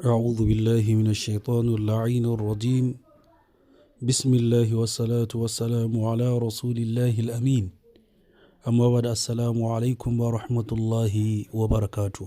أعوذ بالله من الشيطان اللعين الرجيم. بسم الله والصلاة والسلام على رسول الله الأمين. أما بعد، السلام عليكم ورحمة الله وبركاته.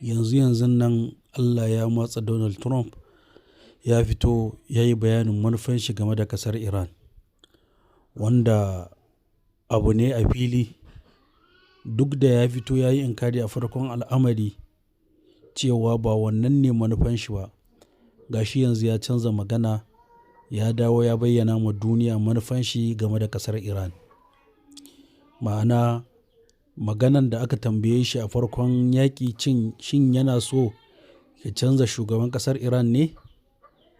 Yanzu yanzun nan Allah ya matsa Donald Trump ya fito ya yi bayanin manufan shi game da ƙasar Iran, wanda abu ne a fili. Duk da ya fito ya yi inkari a farkon al'amari cewa ba wannan ne manufan shi ba. Ga shi yanzu ya canza magana, ya dawo ya bayyana ma duniya manufan shi game da ƙasar Iran. Ma'ana, maganan da aka tambaye shi a farkon yaƙi cin shin yana so ya canza shugaban ƙasar Iran ne?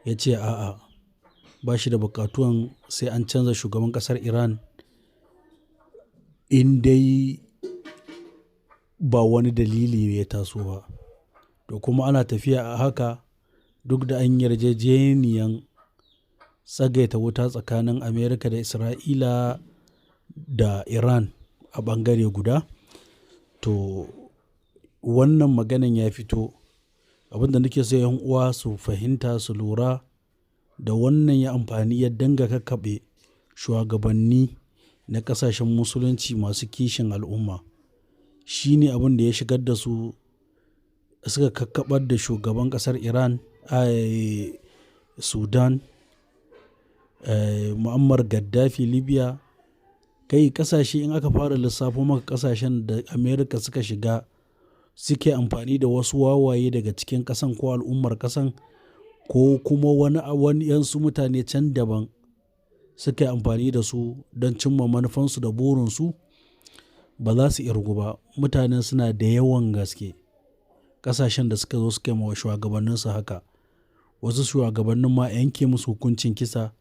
Ya ce a'a, ba shi da buƙatuwan sai an canza shugaban ƙasar Iran in dai ba wani dalili ne ya taso ba. To kuma ana tafiya a haka, duk da an yarjejeniyan tsagaita wuta tsakanin Amerika da Isra'ila da Iran a ɓangare guda. To wannan maganan ya fito. Abin da nake so 'yan uwa su fahimta, su lura da wannan, ya amfani ya dinga kakkaɓe shugabanni na ƙasashen Musulunci masu kishin al'umma. Shi ne abin da ya shigar da su suka kakkaɓar da shugaban ƙasar Iran, ai Sudan, Muammar Gaddafi Libya. Kai, ƙasashe, in aka fara lissafo maka ƙasashen da Amerika suka shiga, suke amfani da wasu wawaye daga cikin ƙasan ko al'ummar ƙasan ko kuma wani 'yansu mutane can daban suke amfani da su don cimma manufansu da burinsu, ba za su irgu ba. Mutanen suna da yawan gaske. Ƙasashen da suka zo suka yi wa shugabanninsu haka. Wasu shugabannin ma a yanke musu hukuncin kisa,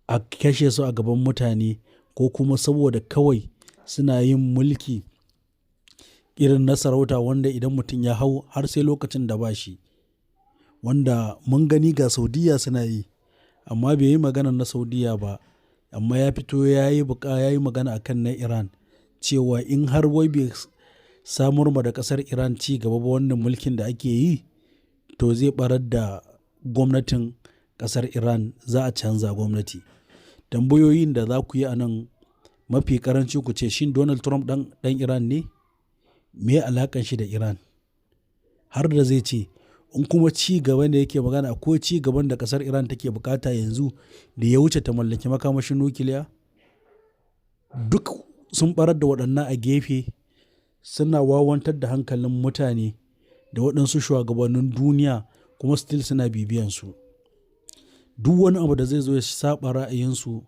a kashe su a gaban mutane, ko kuma saboda kawai suna yin mulki irin na sarauta wanda idan mutum ya hau har sai lokacin da ba shi. Wanda mun gani ga Saudiyya suna yi, amma bai yi maganan na Saudiyya ba. Amma ya fito ya yi magana a kan na Iran cewa in har wai bai samar ma da ƙasar Iran ci gaba ba wannan mulkin da ake yi, to zai ɓarar da gwamnatin ƙasar Iran, za a canza gwamnati. Tambayoyin da za ku yi a nan, mafi ƙaranci ku ce, shin Donald Trump ɗan Iran ne? Me alaƙan shi da Iran? Har da zai ce in kuma ci gaba ne yake magana, akwai ci gaban da ƙasar Iran take bukata yanzu da ya wuce ta mallaki makamashin nukiliya? Duk sun ɓarar da waɗannan a gefe, suna wawantar da hankalin mutane da waɗansu shugabannin duniya, kuma still suna bibiyansu. Duk wani abu da zai zo ya saɓa ra'ayinsu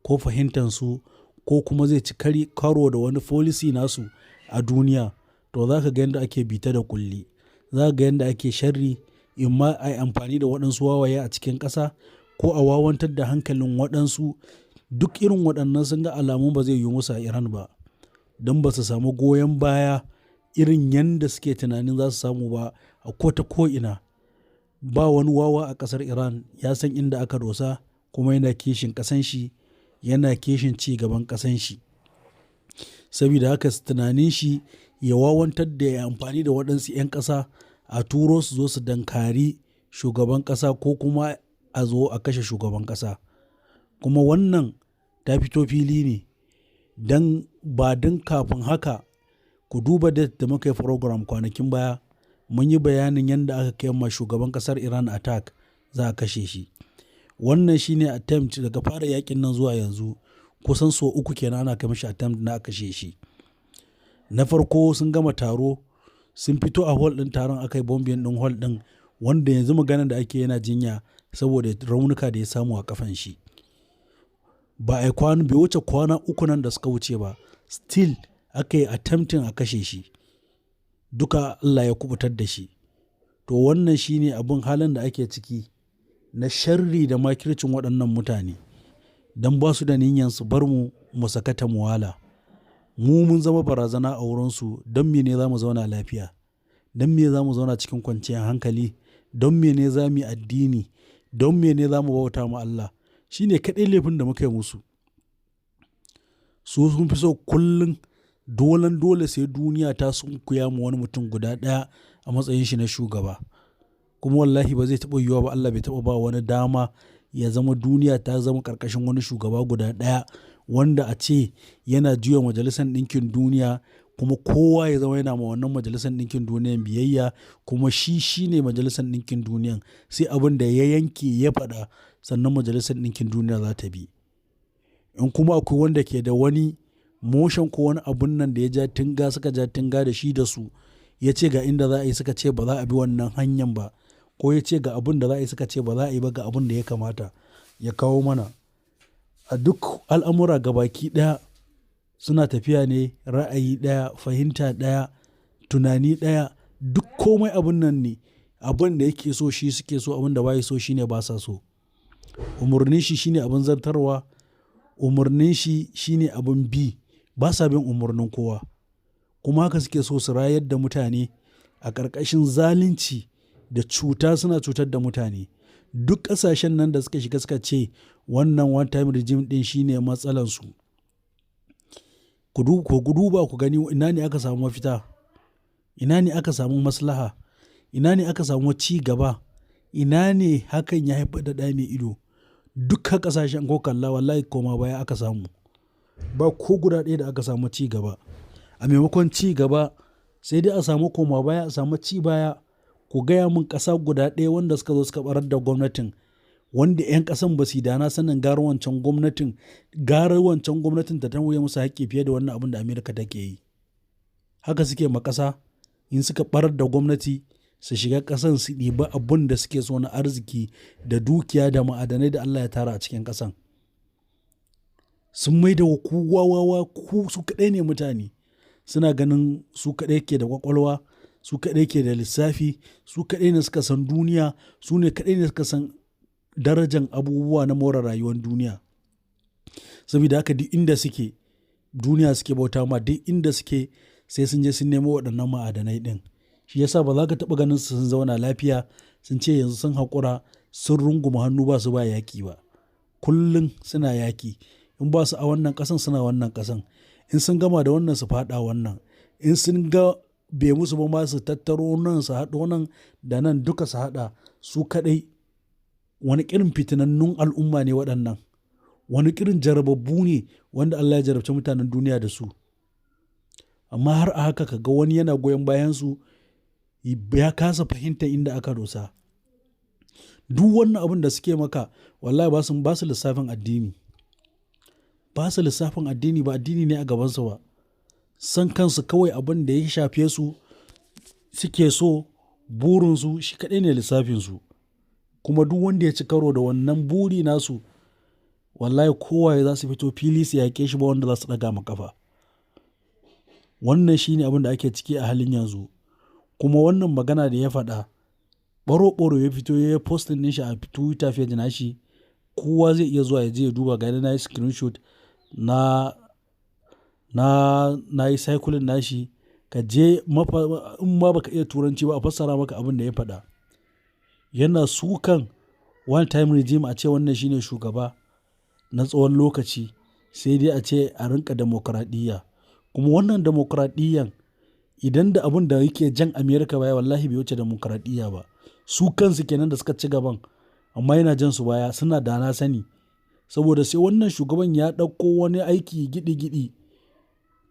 ko fahimtansu ko kuma zai ci karo da wani policy nasu a duniya, to za ka ga yanda ake bita da ƙulli. Za ka ga yanda ake sharri, imma a yi amfani da waɗansu wawaye a cikin ƙasa ko a wawantar da hankalin waɗansu. Duk irin waɗannan sun ga alamun ba zai yiwu musu a Iran ba. Don ba su samu goyon baya irin yanda suke tunanin za su samu ba a ko ta ko'ina. Ba wani wawa a ƙasar Iran, ya san inda aka dosa, kuma yana kishin ƙasan shi, yana kishin ci gaban ƙasan shi. Sabida haka tunanin shi ya wawantar da ya amfani da waɗansu 'yan ƙasa, a turo su zo su dankari shugaban ƙasa ko kuma a zo a kashe shugaban ƙasa. Kuma wannan ta fito fili ne don ba don kafin haka, ku duba date da muka yi program kwanakin baya, mun yi bayanin yadda aka kai ma shugaban ƙasar Iran attack, za a kashe shi. Wannan shine attempt daga fara yakin nan zuwa yanzu, kusan sau uku kenan ana kai mashi attempt na a kashe shi. Na farko, sun gama taro, sun fito a hall ɗin taron, aka yi bombing ɗin hall ɗin, wanda yanzu maganan da ake, yana jinya saboda raunuka da ya samu a ƙafan shi. Ba a yi kwana, bai wuce kwana 3 nan da suka wuce ba, still aka yi attempting a kashe shi. Duka Allah ya kuɓutar da shi. To wannan shine abun halin da ake ciki na sharri da makircin waɗannan mutane. Don ba su da niyyan su bar mu mu sakata mu wala. Mu mun zama barazana a wurinsu. Don mene za mu zauna lafiya? Don me za mu zauna cikin kwanciyar hankali? Don mene za mu yi addini? Don mene za mu bauta ma Allah? Shi ne kaɗai laifin da muka yi musu. Su sun fi so kullum dolan dole sai duniya ta sunkuya ma wani mutum guda ɗaya a matsayin shi na shugaba. Kuma wallahi ba zai taɓa yiwuwa ba, Allah bai taɓa ba wani dama ya zama duniya ta zama ƙarƙashin wani shugaba guda ɗaya wanda a ce yana juya Majalisar Ɗinkin Duniya kuma kowa ya zama yana ma wannan Majalisar Ɗinkin Duniyan biyayya, kuma shi shine Majalisar Ɗinkin Duniyan, sai abin da ya yanke ya faɗa sannan Majalisar Ɗinkin Duniya za ta bi. In kuma akwai wanda ke da wani motion ko wani abun nan da ya ja tunga, suka ja tunga da shi da su, ya ce ga inda za a yi, suka ce ba za a bi wannan hanyar ba, ko ya ce ga abun da za a yi, suka ce ba za a yi ba, ga abun da ya kamata ya kawo mana. A duk al'amura gabaki ɗaya suna tafiya ne ra'ayi ɗaya, fahimta ɗaya, tunani ɗaya. Duk komai abun nan ne. Abun da yake so shi suke so, abun da baya so shine basa so. Umarnin shi shine abin zartarwa, umarnin shi shine abin bi. Basa bin umarnin kowa. Kuma haka suke so su rayar da mutane a ƙarƙashin zalunci da cuta, suna cutar da mutane. Duk ƙasashen nan da suka shiga suka ce wannan one time regime ɗin shine matsalar su. Ku duba ku gani, ina ne aka samu mafita, ina ne aka samu maslaha, ina ne aka samu ci gaba, ina ne hakan ya haifar da ɗa mai ido? Dukkan ƙasashen ko kalla, wallahi koma baya aka samu. Ba ko guda ɗaya da aka samu ci gaba. A maimakon ci gaba sai dai a samu koma baya, a samu ci baya. Ku gaya mun ƙasa guda ɗaya wanda suka zo suka ɓarar da gwamnatin, wanda 'yan ƙasan ba su yi dana sanin gara wancan gwamnatin ta tauye musu haƙƙi fiye da wannan abin da Amerika take yi. Haka suke ma ƙasa, in suka ɓarar da gwamnati, su shiga ƙasan, su ɗiba abun da suke so na arziki da dukiya da ma'adanai da Allah ya tara a cikin ƙasan. Sun mai da kowa wawa, ku su kaɗai ne mutane. Suna ganin su kaɗai ke da ƙwaƙwalwa, su kaɗai ke da lissafi, su kaɗai ne suka san duniya, su ne kaɗai ne suka san darajan abubuwa na more rayuwar duniya. Saboda haka duk inda suke, duniya suke bauta ma, duk inda suke sai sun je sun nemo waɗannan ma'adanai ɗin. Shi yasa ba za ka taɓa ganin su sun zauna lafiya, sun ce yanzu sun haƙura, sun runguma hannu, ba su ba yaƙi ba. Kullum suna yaƙi. In ba su a wannan ƙasan, suna wannan ƙasan. In sun gama da wannan, su faɗa wannan. In sun ga bai musu ba ma, su tattaro nan, su haɗo nan da nan duka su haɗa su kaɗai. Wani irin fitinannun al'umma ne waɗannan? Wani irin jarababbu ne wanda Allah ya jarabci mutanen duniya da su? Amma har a haka ka ga wani yana goyon bayansu, ya kasa fahimtar inda aka dosa. Duk wannan abun da suke maka, wallahi ba su lissafin addini. Ba su lissafin addini ba, addini ne a gabansu ba. Son kansu kawai, abin da ya shafe su suke so, burinsu shi kaɗai ne lissafinsu. Kuma duk wanda ya ci karo da wannan buri nasu, wallahi kowa za su fito fili su yaƙe shi, ba wanda za su ɗaga ma ƙafa. Wannan shi ne abin da ake ciki a halin yanzu. Kuma wannan magana da ya faɗa, ɓaro-ɓaro ya fito ya yi posting ɗin shi a Twitter page nashi. Kowa zai iya zuwa ya je ya duba. Ga na yi screenshot na yi circling nashi. Ka je in ma baka iya Turanci ba, a fassara maka abin da ya faɗa. Yana sukan one time regime, a ce wannan shine shugaba na tsawon lokaci, sai dai a ce a rinƙa dimokuraɗiyya. Kuma wannan dimokuraɗiyyan, idan da abun da yake jan America baya, wallahi bai wuce dimokuraɗiyya ba. Su kansu kenan da suka ci gaban, amma yana jan su baya, suna da na sani. Saboda sai wannan shugaban ya ɗauko wani aiki giɗi-giɗi,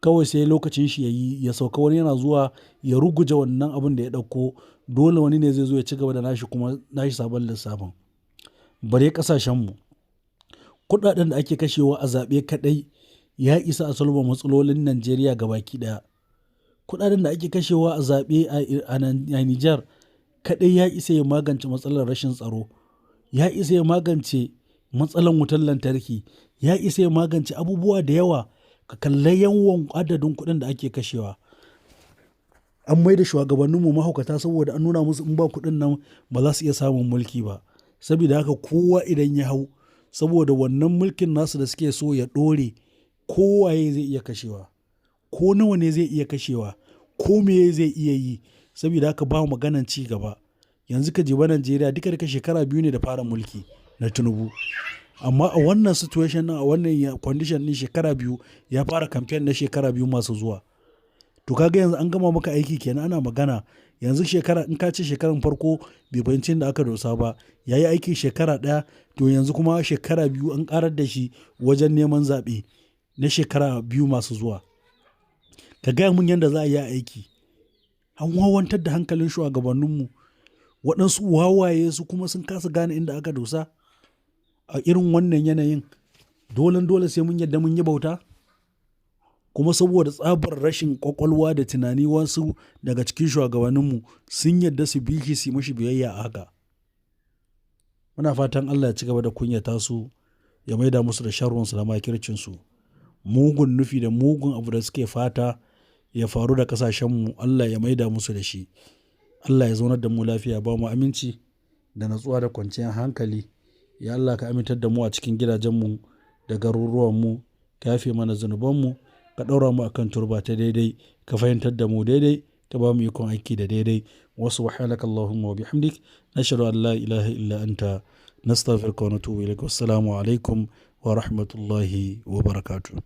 kawai sai lokacin shi ya yi, ya sauka, wani yana zuwa ya ruguje wannan abun da ya ɗauko. Dole wani ne zai zo ya ci gaba da nashi, kuma nashi sabon lissafin. Bare ƙasashenmu, kuɗaɗen da ake kashewa a zaɓe kaɗai ya isa a solve matsalolin Najeriya gabaki ɗaya. Kuɗaɗen da ake kashewa a zaɓe a Nijar kaɗai ya isa ya magance matsalar rashin tsaro, ya isa ya magance matsalar wutar lantarki, ya isa ya magance abubuwa da yawa. Ka kalla yawan adadin kuɗin da ake kashewa. An mai da shugabanninmu mahaukata saboda an nuna musu in ba kuɗin nan ba za su iya samun mulki ba. Saboda haka kowa idan ya hau, saboda wannan mulkin nasu da suke so ya ɗore, kowaye zai iya kashewa. Ko nawa ne zai iya kashewa, ko meye zai iya yi. Saboda haka ba maganan ci gaba. Yanzu ka duba Najeriya, duka duka shekara 2 ne da fara mulki na Tinubu. Amma a wannan situation ɗin, a wannan condition ɗin, shekara 2 ya fara campaign na shekara 2 masu zuwa. To kaga yanzu an gama maka aiki kenan ana magana. Yanzu shekara in ka ce shekaran farko bai fahimci inda aka dosa ba, ya yi aiki shekara ɗaya, to yanzu kuma shekara 2 an ƙarar da shi wajen neman zaɓe na shekara 2 masu zuwa. Ka gaya mun yadda za a yi aiki. An wawantar da hankalin shugabanninmu. Waɗansu wawaye su kuma sun kasa gane inda aka dosa. A irin wannan yanayin dolen dole sai mun yadda mun yi bauta. Kuma saboda tsabar rashin ƙwaƙwalwa da tunani wasu daga cikin shugabanninmu sun yadda su bi shi su yi mashi biyayya a haka. Muna fatan Allah ya ci gaba da kunyata su, ya maida musu da sharrunsu da makircinsu. Mugun nufi da mugun abu da suke fata ya faru da ƙasashenmu Allah ya maida musu da shi. Allah ya zaunar da mu lafiya, ba mu aminci da natsuwa da kwanciyar hankali. Ya Allah ka amintar da mu a cikin gidajenmu da garuruwanmu, ka yafe mana zunubanmu, ka ɗaura mu a kan turba ta daidai, ka fahimtar da mu daidai, ka ba mu ikon aiki da daidai. Wa subhanaka Allahumma wa bihamdik, nashhadu an la ilaha illa anta, nastaghfiruka wa natubu ilaik. Wassalamu alaikum wa rahmatullahi wa barakatuh.